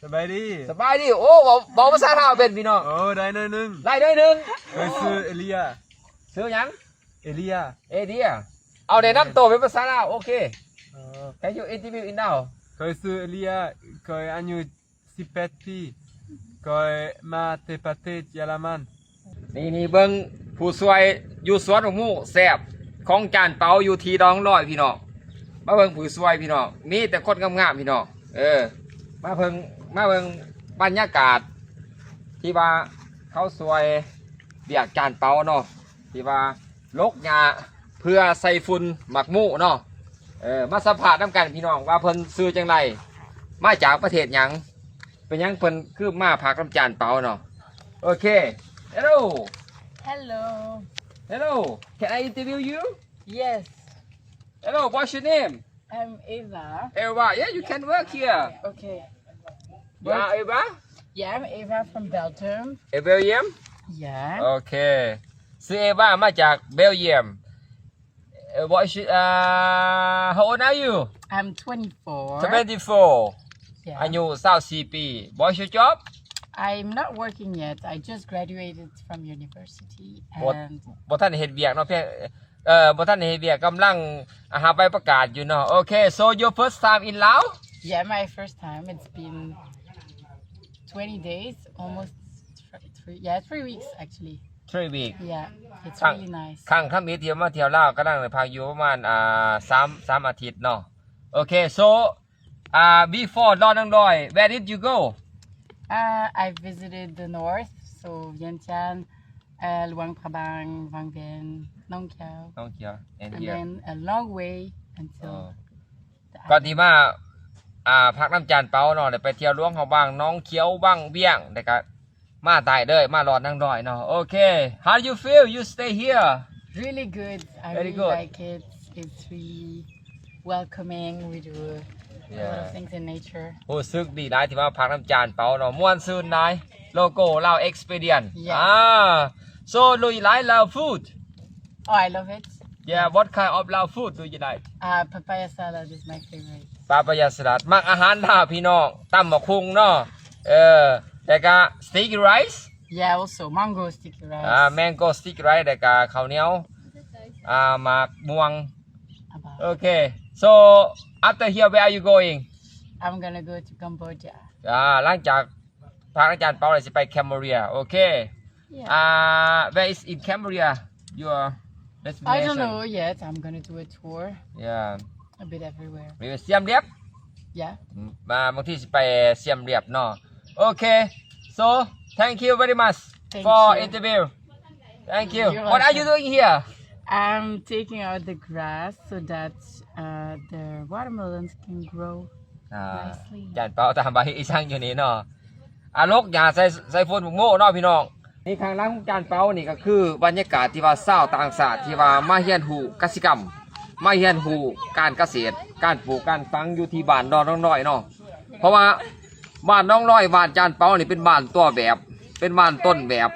ສະບາຍດີ ສະບາຍດີ. ໂອ້ ເວົ້າ ເວົ້າພາສາລາວເປັນພີ່ນ້ອງ. ໂອ້ ໄດ້ໜ້ອຍໜຶ່ງ ໄດ້ໜ້ອຍໜຶ່ງ. ຂ້ອຍຊື່ເອເລຍ. ຊື່ຫຍັງ? ເອເລຍ. ເອເລຍ. ເອົາ ແນະນຳໂຕເປັນພາສາລາວ. ໂອເຄ. ເອີ Can you interview in Lao? ຂ້ອຍຊື່ເອເລຍ ຂ້ອຍອາຍຸສິບແປດປີ ຂ້ອຍມາແຕ່ປະເທດເຢຍລະມັນ. ນີ້ ນີ້ເບິ່ງຜູ້ຊ່ວຍຢູ່ສວນໝາກໂມແຊບຂອງຈານເປົາຢູ່ທີ່ດອນນາງລອຍພີ່ນ້ອງ. ມາເບິ່ງຜູ້ຊ່ວຍພີ່ນ້ອງ ມີແຕ່ຄົນງາມໆພີ່ນ້ອງ. ເອີ ມາເບິ່ງ ມາເບິ່ງບັນຍາກາດທີ່ວ່າເຂົາຊ່ວຍວຽກຈານເປົາເນາະ ທີ່ວ່າຫຼົກຫຍ້າເພື່ອໃສ່ຝຸ່ນໝາກໂມເນາະ. ເອີ ມາສຳພາດນຳກັນພີ່ນ້ອງ ວ່າເພິ່ນຊື່ຈັ່ງໃດ ມາຈາກປະເທດຫຍັງ ເປັນຫຍັງເພິ່ນຄືມາພັກນຳຈານເປົາເນາະ. ໂອເຄ. Hello. Hello. Hello. Can I interview you? Yes. Hello, what's your name? I'm Eva. Eva, yeah, you can work here. Okay. You are Eva? Yeah, I'm Eva from Belgium. A Belgium? Yeah. Okay. ຊື່ເອວາ ມາຈາກເບວຢ້ຽມ. Uh, what is, uh, how old are you? I'm twenty-four. Twenty-four. Yeah. ອາຍຸຊາວສີ່ປີ. What is your job? I'm not working yet. I just graduated from university ບໍ່ and ບໍ່ທັນເຮັດວຽກເນາະ ພຽງ ເອີ ບໍ່ທັນເຮັດວຽກ ກຳລັງ ອາ ຫາໃບປະກາດຢູ່ເນາະ. Okay, so your first time in Lao? Yeah, my first time. It's been twenty days, almost three, yeah, three weeks actually. Three weeks. Yeah, it's ຄັ້ງ really nice. ຄັ້ງທຳອິດທີ່ມາທ່ຽວລາວ ກຳລັງໄດ້ພັກຢູ່ປະມານ ອ່າ ສາມ ສາມອາທິດເນາະ. Okay, so, uh, before ດອນນາງລອຍ where did you go? Uh, I visited the north, so Vientiane, uh, Luang Prabang, Vang Bien, Nong Khiaw. Nong Khiaw. And and here? Then a long way until ເອີ the ກ່ອນທີ່ island. ມາ ອ່າ ພັກນຳຈານເປົາເນາະ ໄດ້ໄປທ່ຽວຫຼວງພະບາງ, ໜອງຂຽວ, ວັງວຽງ ແລ້ວກະມາໃຕ້ເລີຍ ມາດອນນາງລອຍເນາະ. Okay, how you feel? You stay here? Really good. I Very really good. like it. It's really welcoming. We do a lot Yeah. of things in nature. ຮູ້ສຶກດີຫຼາຍທີ່ມາພັກນຳຈານເປົາເນາະ ມ່ວນຊື່ນຫຼາຍ. Local Lao Experience. Yes. Ah, so do you like Lao food? Oh, I love it. Yeah, what kind of Lao food do you like? Uh, papaya salad is my favorite. Papaya salad. ມັກອາຫານລາວພີ່ນ້ອງ ຕຳໝາກຫຸ່ງເນາະ. ເອີ ແລ້ວກະ sticky rice? Yeah, also mango sticky rice. ອ່າ mango sticky rice ແລ້ວກະເຂົ້າໜຽວ ອ່າ ໝາກມ່ວງ. About. Okay, so after here, where are you going? I'm gonna go to Cambodia. ອ່າ ຫຼັງຈາກ ພາອາຈານເປົາແລ້ວຊິໄປ Cambodia. Okay. Yeah. Uh, where is in Cambodia? Your destination? I don't know yet. I'm gonna do a tour. Yeah. A bit everywhere. Maybe Siem Reap? Yeah. ອືມ ບາງທີຊິໄປ Siem Reap ເນາະ. Okay. So, thank you very much Thank for you. interview. Thank you. You're What are you welcome. doing here? I'm taking out the grass so that, uh, the watermelons can grow ອ່າ nicely. ຈານເປົາຕາມໃບອີສັງຢູ່ນີ້ເນາະ. ອາ ຫຼົກຫຍ້າໃສ່ ໃສ່ຝົນໝາກໂມເນາະພີ່ນ້ອງ. ນີ້ຂ້າງຫຼັງຂອງຈານເປົານີ້ກໍຄືບັນຍາກາດທີ່ວ່າຊາວຕ່າງຊາດທີ່ວ່າມາຮຽນຮູ້ກະສິກຳ ມາຮຽນຮູ້ການກະເສດ ການປູກການຝັງຢູ່ທີ່ບ້ານດອນໜອງນ້ອຍເນາະ. ເພາະວ່າບ້ານໜອງນ້ອຍ ບ້ານຈານເປົານີ້ເປັນບ້ານຕົວແບບ ເປັນບ້ານຕົ້ນແບບ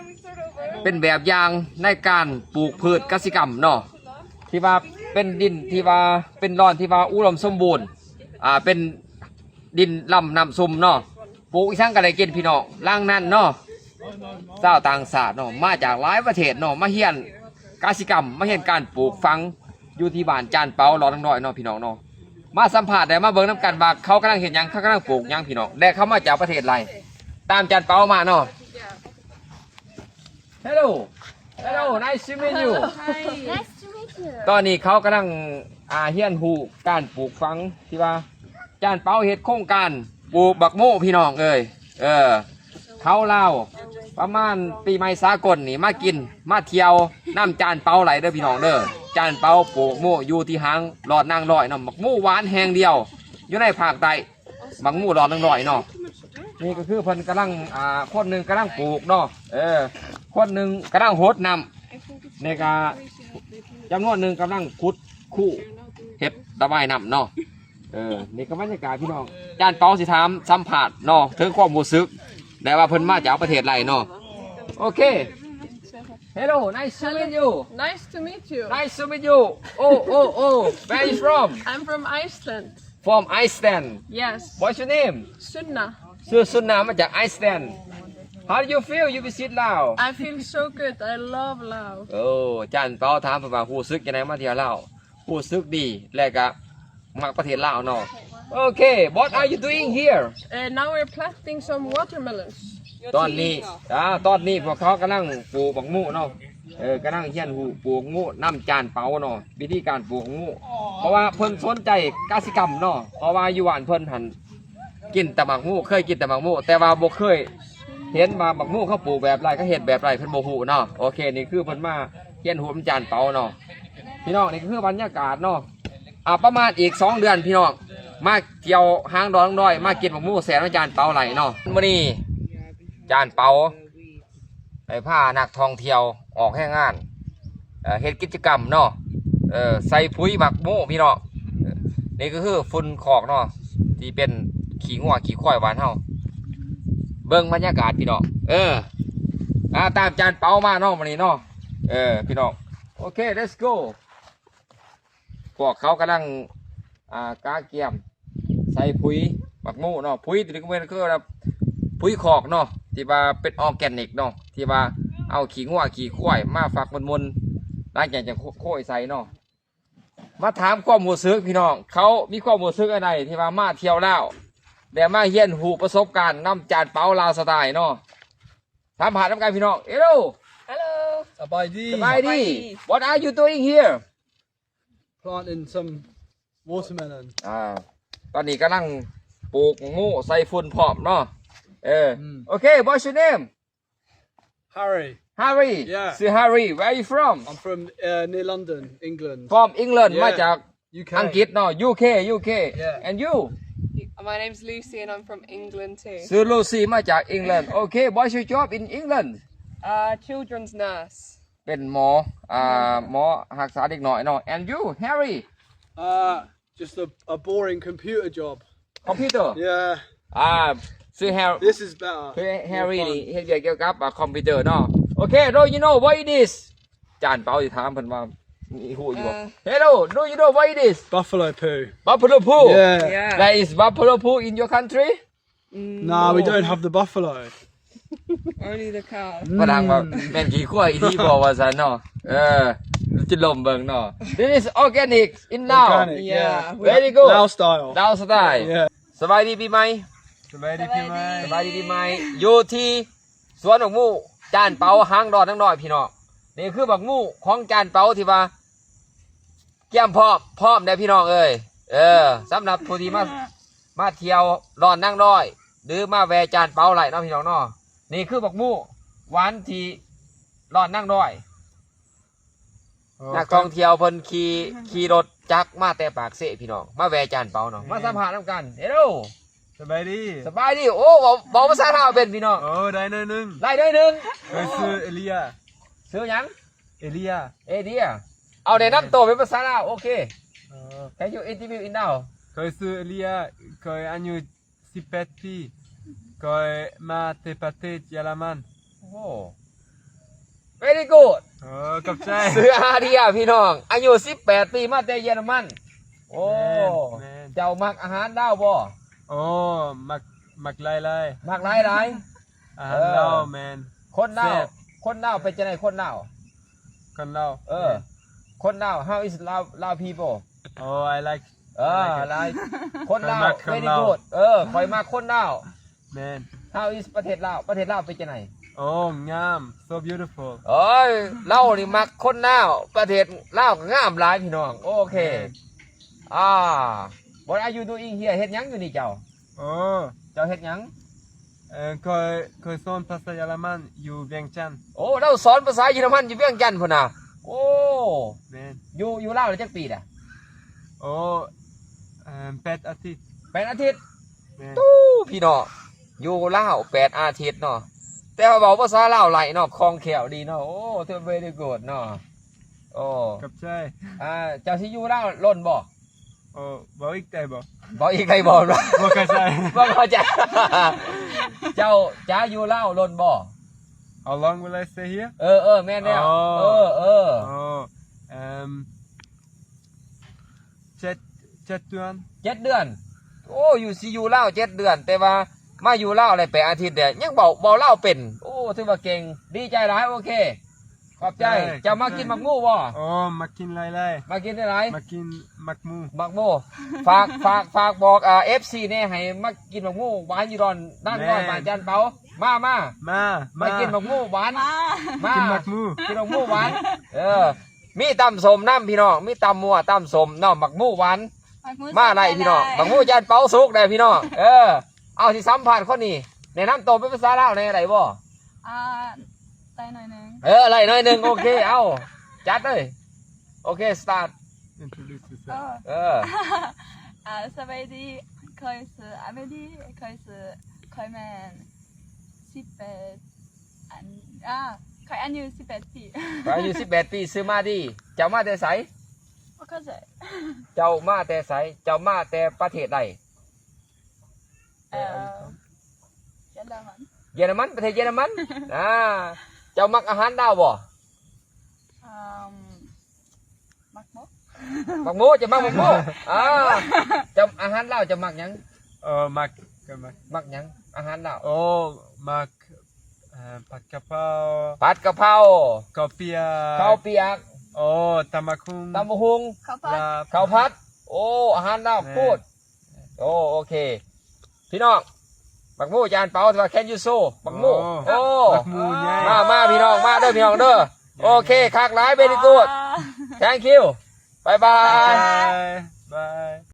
ເປັນແບບຢ່າງໃນການປູກພືດກະສິກຳເນາະ ທີ່ວ່າເປັນດິນທີ່ວ່າເປັນດອນທີ່ວ່າອຸດົມສົມບູນ ອ່າ ເປັນ ດິນລຳນ້ຳຊຸ່ມເນາະ ປູກອີ່ຫຍັງກໍໄດ້ກິນພີ່ນ້ອງ. ຫຼັງນັ້ນເນາະ ຊາວຕ່າງຊາດເນາະ ມາຈາກຫຼາຍປະເທດເນາະ ມາຮຽນກະສິກຳ ມາຮຽນການປູກຝັງຢູ່ທີ່ບ້ານຈານເປົາ ດອນໜອງນ້ອຍເນາະ ພີ່ນ້ອງເນາະ. ມາສຳພາດ ແລະ ມາເບິ່ງນຳກັນວ່າເຂົາກຳລັງເຮັດຫຍັງ ເຂົາກຳລັງປູກຫຍັງ ພີ່ນ້ອງ ແລະ ເຂົາມາຈາກປະເທດໃດ. ຕາມຈານເປົາມາເນາະ. Hello. Hello, nice to meet you. Hi. Nice to meet you. ຕອນນີ້ເຂົາກຳລັງ ອ່າ ຮຽນຮູ້ການປູກຝັງ ທີ່ວ່າຈານເປົາເຮັດໂຄງການປູກບັກໂມ ພີ່ນ້ອງເອີຍ. ເອີ ເຂົາລາວປະມານປີໃໝ່ສາກົນນີ້ມາກິນມາທ່ຽວນຳຈານເປົາໄຫຼເດີ ພີ່ນ້ອງເດີ. ຈານເປົາປູກໂມຢູ່ທີ່ຫາງດອນນາງນ້ອຍເນາະ ບັກໂມຫວານແຫ່ງດຽວຢູ່ໃນພາກໃຕ້. ບັກໂມດອນໜອງນ້ອຍເນາະ. ນີ້ກໍຄືເພິ່ນກຳລັງ ອ່າ ຄົນໜຶ່ງກຳລັງປູກເນາະ ເອີ ຄົນໜຶ່ງກຳລັງຫົດນ້ຳ ນີ້ກະຈຳນວນໜຶ່ງກຳລັງຂຸດຄູເຮັດລະບາຍນ້ຳເນາະ. ເອີ ນີ້ກໍບັນຍາກາດພີ່ນ້ອງ ຈານເປົາຊິຖາມສຳພາດເນາະ ເຖິງຄວາມຮູ້ສຶກ ແລະ ວ່າເພິ່ນມາຈາກປະເທດໃດເນາະ. ໂອເຄ. Hello, nice to meet you. Nice to meet you. Nice to meet you. Oh, oh, oh. Where are you from? I'm from Iceland. From Iceland. Yes. What's your name? Sunna. ຊື່ ສຸນນາ ມາຈາກໄອສແລນ. How do you feel you visit Laos? I feel so good. I love Laos. ໂອ້ ຈານເປົາຖາມເພິ່ນວ່າຮູ້ສຶກຈັ່ງໃດມາທ່ຽວລາວ. ຮູ້ສຶກດີ ແລະກະມັກປະເທດລາວເນາະ. Okay, what are you doing here? Uh, now we're planting some watermelons. ຕອນນີ້ ອ່າ ຕອນນີ້ພວກເຂົາກຳລັງປູກບັກມູເນາະ. ເອີ ກຳລັງຮຽນຮູ້ປູກໝູນຳຈານເປົາເນາະ ວິທີການປູກໝູ ເພາະວ່າເພິ່ນສົນໃຈກະສິກຳເນາະ. ເພາະວ່າຢູ່ບ້ານເພິ່ນຫັ້ນ ກິນແຕ່ໝາກໝູ ເຄີຍກິນແຕ່ໝາກໝູ ແຕ່ວ່າບໍ່ເຄີຍເຫັນວ່າໝາກໝູເຂົາປູກແບບໃດ ເຂົາເຮັດແບບໃດ ເພິ່ນບໍ່ຮູ້ເນາະ. ໂອເຄ ນີ້ຄືເພິ່ນມາຮຽນຮູ້ນຳຈານເປົາເນາະ ພີ່ນ້ອງ. ນີ້ຄືບັນຍາກາດເນາະ ອ່າ ປະມານອີກສອງເດືອນ ພີ່ນ້ອງ ມາທ່ຽວຫາງດອນນາງດອຍ ມາກິນໝາກໝູແຊນຳຈານເປົາໄດ້ເນາະ. ມື້ນີ້ຈານເປົາ ໄດ້ພານັກທ່ອງທ່ຽວອອກແຮງງານ ເອີ ເຮັດກິດຈະກຳເນາະ ເອີ ໃສ່ປຸຍໝາກໝູພີ່ນ້ອງ. ເອີ ນີ້ກໍຄືຝຸ່ນຄອກເນາະ ທີ່ເປັນຂີ້ງົວຂີ້ຄວາຍບ້ານເຮົາ. ເບິ່ງບັນຍາກາດພີ່ນ້ອງ ເອີ ອ່າ ຕາມຈານເປົາມາເນາະ ມື້ນີ້ເນາະ ເອີ ພີ່ນ້ອງ. ໂອເຄ let's go. ພວກເຂົາກຳລັງ ອ່າ ກະກຽມໃສ່ປຸຍໝາກໝູເນາະ. ປຸຍທີ່ນີ້ກໍແມ່ນຄືວ່າປຸຍຄອກເນາະ ທີ່ວ່າເປັນອອແກນິກເນາະ ທີ່ວ່າເອົາຂີ້ງົວຂີ້ຄວາຍມາຝັກໝົນໆ ຫຼັງຈາກຈະໂຄຍໃສ່ເນາະ. ມາຖາມຄວາມຮູ້ສຶກພີ່ນ້ອງ ເຂົາມີຄວາມຮູ້ສຶກອັນໃດທີ່ວ່າມາທ່ຽວລາວ ແລະມາຮຽນຮູ້ປະສົບການນຳຈານເປົາລາວສະໄຕເນາະ. ສຳພາດນຳກັນພີ່ນ້ອງ. Hello. Hello. ສະບາຍດີ ສະບາຍດີ. What are you doing here? Planting some watermelon. ອ່າ ຕອນນີ້ກຳລັງປູກໝາກໝູໃສ່ຝຸ່ນພ້ອມເນາະ. ເອີ ອືມ ໂອເຄ What's your name? Harry. Harry. Yeah. ຊື່ Harry. Where are you from? I'm from, uh, near London, England. From England. Yeah. ມາຈາກ UK. ອັງກິດເນາະ UK UK. Yeah. And you? My name's Lucy and I'm from England too. ຊື່ Lucy ມາຈາກ England. Okay, what's your job in England? Uh, children's nurse. ເປັນໝໍ ອ່າ ໝໍຮັກສາເດັກນ້ອຍເນາະ. And you, Harry? Uh, just a, a boring computer job. Computer? Yeah. ອ່າ ຊື່ Har- This is better. ຄື Harry ນີ້ເຮັດວຽກກ່ຽວກັບ ອ່າ ຄອມພິວເຕີເນາະ. Okay, do you know what it is? ຈານເປົາຊິຖາມເພິ່ນວ່າມີຮູ້ຢູ່ບໍ່? ເອີ Hello, do you know what it is? Buffalo poo. Buffalo poo? Yeah. Yeah. There is buffalo poo in your country? Mm. Nah, we don't have the buffalo. Only the cow. ອືມ ຝຣັ່ງວ່າແມ່ນຂີ້ຄວາຍອີ່ຫຼີບໍ່ວ່າຊັ້ນເນາະ. ເອີ ຊິລົມເບິ່ງເນາະ. This is organic in Laos. Organic, yeah. Yeah. Very good. Lao style. Lao style. Yeah. ສະບາຍດີປີໃໝ່. ສະບາຍດີປີໃໝ່. ສະບາຍດີປີໃໝ່. ຢູ່ທີ່ສວນໝາກໝູ່ຈານເປົາ ຫາງດອນນາງນ້ອຍພີ່ນ້ອງ. ນີ້ຄືໝາກໝູ່ຂອງຈານເປົາທີ່ວ່າກຽມພ້ອມ ພ້ອມແດ່ພີ່ນ້ອງເອີຍ. ເອີ ສຳລັບຜູ້ທີ່ມາ ມາທ່ຽວດອນນາງນ້ອຍ ຫຼືມາແວ່ຈານເປົາໄດ້ເນາະພີ່ນ້ອງເນາະ. ນີ້ຄືໝາກໝູ່ຫວານທີ່ດອນນາງນ້ອຍ. ໂອ້ ນັກທ່ອງທ່ຽວເພິ່ນຂີ່ ຂີ່ລົດຈັກມາແຕ່ປາກເຊພີ່ນ້ອງ ມາແວ່ຈານເປົາເນາະ. ແມ່ນ ມາສຳພາດນຳກັນ. Hello. ສະບາຍດີ. ສະບາຍດີ. ໂອ້ ເວົ້າ ເວົ້າພາສາລາວເປັນພີ່ນ້ອງ. ໂອ້ ໄດ້ໜ້ອຍໜຶ່ງ. ໄດ້ໜ້ອຍໜຶ່ງ. ຂ້ອຍຊື່ເອເລຍ. ຊື່ຫຍັງ? ເອເລຍ. ເອເລຍ. ເອົາ ແນະນຳໂຕເປັນພາສາລາວ. ໂອເຄ. ເອີ Can you interview in Lao? ຂ້ອຍຊື່ເອເລຍ. ຂ້ອຍອາຍຸ ສິບແປດປີ. ຂ້ອຍມາແຕ່ປະເທດເຢຍລະມັນ. ໂອ້ very good. ໂອ້ ຂອບໃຈ. ຊື່ອາເດຍພີ່ນ້ອງ ອາຍຸສິບແປດປີ ມາແຕ່ເຢຍລະມັນ. ໂອ້ ແມ່ນ ແມ່ນ. ເຈົ້າມັກອາຫານລາວບໍ່? ໂອ້ ມັກ ມັກຫຼາຍໆ. ມັກຫຼາຍໆ. ອາຫານ ເອີ ລາວ ແມ່ນ ຄົນລາວ ແຊບ. ຄົນລາວເປັນຈັ່ງໃດຄົນລາວ? ຄົນລາວ ເອີ ແມ່ນ ຄົນລາວ How is Lao Lao people? Oh, I like ເອີ I like it. ຫຼາຍ ຄົນລາວ ຂ້ອຍມັກຄົນລາວ very good. ເອີ ຂ້ອຍມັກຄົນລາວ. ແມ່ນ. How is ປະເທດລາວ? ປະເທດລາວເປັນຈັ່ງໃດ? ໂອ້ ງາມ so beautiful. ໂອ້ຍ ລາວນີ້ມັກຄົນລາວ ປະເທດລາວກໍງາມຫຼາຍພີ່ນ້ອງ. ໂອເຄ ແມ່ນ. ອ່າ What are you doing here? ເຮັດຫຍັງຢູ່ນີ້ເຈົ້າ? ໂອ້ ເຈົ້າເຮັດຫຍັງ? ເອີ ຂ້ອຍ ຂ້ອຍສອນພາສາເຢຍລະມັນຢູ່ວຽງຈັນ. ໂອ້ ລາວສອນພາສາເຢຍລະມັນຢູ່ວຽງຈັນພຸ້ນນະ. ໂອ້ ແມ່ນ. ຢູ່ ຢູ່ລາວໄດ້ຈັກປີລະ? ໂອ້ ເອີ ແປດອາທິດ. ແປດອາທິດ? ແມ່ນ. ຕູ້ ພີ່ນ້ອງ ຢູ່ລາວແປດອາທິດເນາະ ແຕ່ວ່າເວົ້າພາສາລາວໄດ້ເນາະ ຄ່ອງແຄ້ວດີເນາະ. ໂອ້ very good ເນາະ. ໂອ້ ຂອບໃຈ. ອ່າ ເຈົ້າຊິຢູ່ລາວດົນບໍ່? ໂອ້ ເວົ້າອີກໄດ້ບໍ່? ເວົ້າອີກໄດ້ບໍ່? ບໍ່ເຂົ້າໃຈ ບໍ່ເຂົ້າໃຈ. ເຈົ້າຈະຢູ່ລາວດົນບໍ່? How long will I stay here? ເອີ ເອີ ແມ່ນແລ້ວ. ອໍ ເອີ ເອີ ອໍ ເອີມ ເຈັດ ເຈັດເດືອນ. ເຈັດເດືອນ. ໂອ້ ຢູ່ ຊິຢູ່ລາວເຈັດເດືອນ ແຕ່ວ່າ ມາຢູ່ລາວໄດ້ແປດອາທິດແລ້ວ ຍັງເວົ້າ ເວົ້າລາວເປັນ. ໂອ້ ຖືວ່າເກັ່ງ ດີໃຈຫຼາຍ. ໂອເຄ ຂອບໃຈ. ເຈົ້າມັກກິນໝາກໝູບໍ່? ໂອ້ ມັກກິນຫຼາຍໆ. ມັກກິນຫຼາຍໆ? ມັກກິນໝາກໝູ. ໝາກໝູ. ຝາກ ຝາກ ຝາກບອກ ເອີ ເອັຟຊີ ແດ່ ໃຫ້ມາກິນໝາກໝູຫວານຢູ່ດອນນາງນ້ອຍ ແມ່ນ ບ້ານຈານເປົາ. ມາ ມາ ມາ ມາກິນໝາກໝູຫວານ. ມາ ມາ ກິນໝາກໝູ ກິນໝາກໝູຫວານ. ເອີ ມີຕຳສົ້ມນຳພີ່ນ້ອງ ມີຕຳມົວຕຳສົ້ມເນາະ ໝາກໝູຫວານ. ໝາກໝູ ມາໄດ້ພີ່ນ້ອງ ໝາກໝູຈານເປົາສຸກໄດ້ພີ່ນ້ອງ. ເອີ ເອົາ ຊິສຳພາດຄົນນີ້ ແນະນຳໂຕເປັນພາສາລາວແດ່ໄດ້ບໍ່? ອ່າ ໄດ້ໜ້ອຍໜຶ່ງ. ເອີ ໄດ້ໜ້ອຍໜຶ່ງ. ໂອເຄ ເອົາ ຈັດເລີຍ. ໂອເຄ ສະຕາດ. Introduce yourself. ເອີ ເອີ ອ່າ ສະບາຍດີ ຂ້ອຍຊື່ອາເມດີ ຂ້ອຍຊື່ ຂ້ອຍແມ່ນສິບແປດ ອັນ ອ່າ ຂ້ອຍອາຍຸສິບແປດປີ. ຂ້ອຍອາຍຸສິບແປດປີ ຊື່ມາດີ. ເຈົ້າມາແຕ່ໃສ? ບໍ່ເຂົ້າໃຈ. ເຈົ້າມາແຕ່ໃສ? ເຈົ້າມາແຕ່ປະເທດໃດ? ເອີ ເຢຍລະມັນ. ເຢຍລະມັນ ປະເທດເຢຍລະມັນ. ອ່າ ເຈົ້າມັກອາຫານລາວບໍ່? ອືມ ໝາກໝູ. ໝາກໝູ ເຈົ້າມັກໝາກໝູ. ອ່າ ເຈົ້າ ອາຫານລາວເຈົ້າມັກຫຍັງ? ເອີ ມັກ ກໍມັກ. ມັກຫຍັງ ອາຫານລາວ? ໂອ້ ມັກ ເອີ ຜັດກະເພົາ. ຜັດກະເພົາ. ເຂົ້າປຽກ. ເຂົ້າປຽກ. ໂອ້ ຕຳບັກຫຸ່ງ. ຕຳບັກຫຸ່ງ. ເຂົ້າຜັດ. ລາບ. ເຂົ້າຜັດ. ໂອ້ ອາຫານລາວໂພດ. ແມ່ນ. ໂອ້ ໂອເຄ ພີ່ນ້ອງ ໝາກໝູຈານເປົາ ວ່າ can you show ໝາກໝູ. ໂອ້ ໂອ້ ໝາກໝູໃຫຍ່. ມາ ມາ ພີ່ນ້ອງ ມາເດີ ພີ່ນ້ອງເດີ. ໂອເຄ ຄັກຫຼາຍ very good. Thank you. ບາຍບາຍ. ບາຍບາຍ.